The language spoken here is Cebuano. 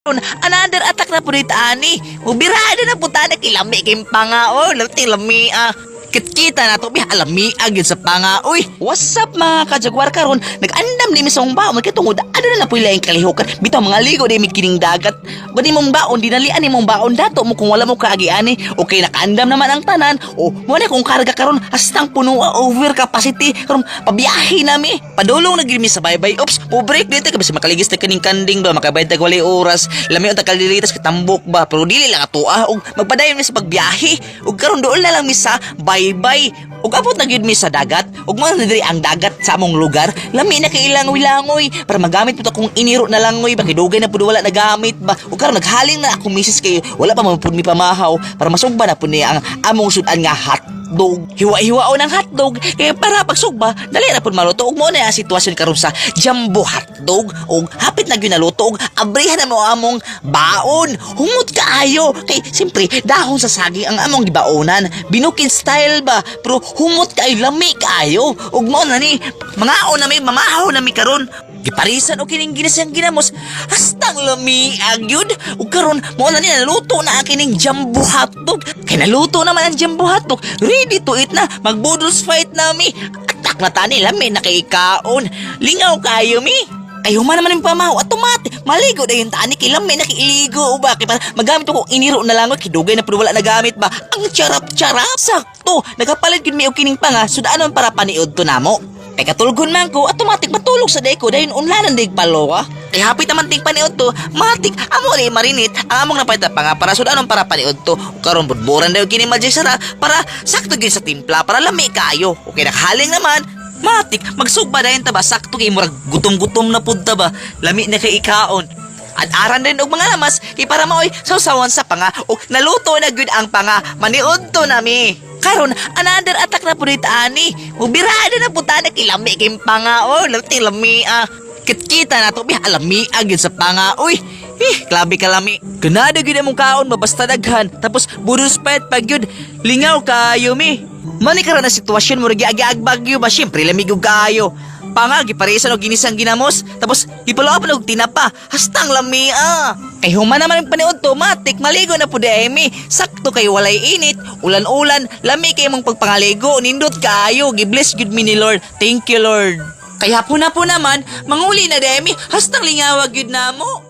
Another attack na po dito ani. Mubirado na po tani kay lami kay panga oh, lami lami ah. Kitkita na to, bi alami agad sa panga. Uy, what's up, mga kajagwar? Karon nag-andam ni mi sa baon kay tungod ano na po ilaing kalihukan. Bitaw mga ligo di mi kining dagat. Gani mong baon, dinalian ni mong baon dato mo kung wala mo kaagi ani. Okay, nakaandam naman ang tanan. O, mo na kung karga karon hastang puno ah, over capacity. Karon pabiyahe nami. Padulong na gid mi sa baybay. Oops, po break dito kay basta makaligis ta kining kanding ba, makabayad tag walay oras. Lami unta kalilitas katambok ba, pero dili lang ato ah. Og magpadayon mi sa pagbiyahe. Ug karon dool na lang mi sa baybay. Ug abot na gyud mi sa dagat. Ug mao na diri ang dagat sa among lugar. Lami na kay ilangoy-langoy para magamit pud akong iniro na langoy ba, kay dugay na pud wala nagamit ba. Ug karon naghaling na akong misis kay wala pa man pud mi pamahaw para masugba na pud niya ang among sudan nga hotdog. Hiwa-hiwaon ang hotdog kay para pagsugba dali na pud maluto. Ug mao na ang sitwasyon karon sa jumbo hotdog, ug hapit na gyud naluto ug abrihan na mo among baon. Humot kaayo kay siyempre dahon sa saging ang among gibaonan. Binukid style ba, pero humot kaayo, lami kaayo. Ug mao na ni mangaon na mi, mamahaw na mi karon. Giparisan og kining ginisang ginamos hastang lami agyud. Ug karon mao na ni naluto na ang kining jumbo hotdog. Kay naluto naman ang jumbo hotdog, ready to eat na. Magboodles fight nami. Atak na tani, lami na kay kaon. Lingaw kayo mi. Ay, human naman yung pamahaw, automatic maligo na yung tani kay lami na kiiligo ba, kay para magamit ko iniro na lang kay dugay na pero wala nagamit ba. Ang charap-charap, sakto nagapalit gyud mi og kining panga sudanon para paniud to namo. Kay katulgon man ko, automatic matulog sa deko dahil unlanan dig palowa. Kay hapit naman ting paniud to, matik amo ni marinit ang among napayta pa nga para sudanon para paniud to. Karon budburan daw kini Magic Sarap para sakto gyud sa timpla para lami kaayo. Okay, nakahaling naman. Matik magsugba dayon ta ba, sakto kay murag gutom-gutom na pud ta ba. Lami na kay ikaon. At aran din og mga lamas kay para maoy sawsawan sa panga, o naluto na gyud ang panga, maniud to nami. Karon another attack na pud ani. Mubirado na pud tani kay lami kay panga oh, lami lami ah. Kitkita na to, bi alami agad sa panga. Uy, eh, grabe ka lami. Ganado gyud among kaon mabasta daghan. Tapos budus pet pag gyud lingaw kayo mi. Mani karon na sitwasyon mo agi bagyo ba, syempre lamig og kaayo. Panga giparisan og ginisang ginamos, tapos gipalo pa og tinapa hastang lami ah. Kay human naman ang paniud to, matik maligo na pud mi. Sakto kay walay init, ulan-ulan, lami kay mong pagpangaligo, nindot kaayo, gibless gyud mi ni Lord. Thank you, Lord. Kay hapon na po naman, manguli na demi, hastang lingawag gyud namo.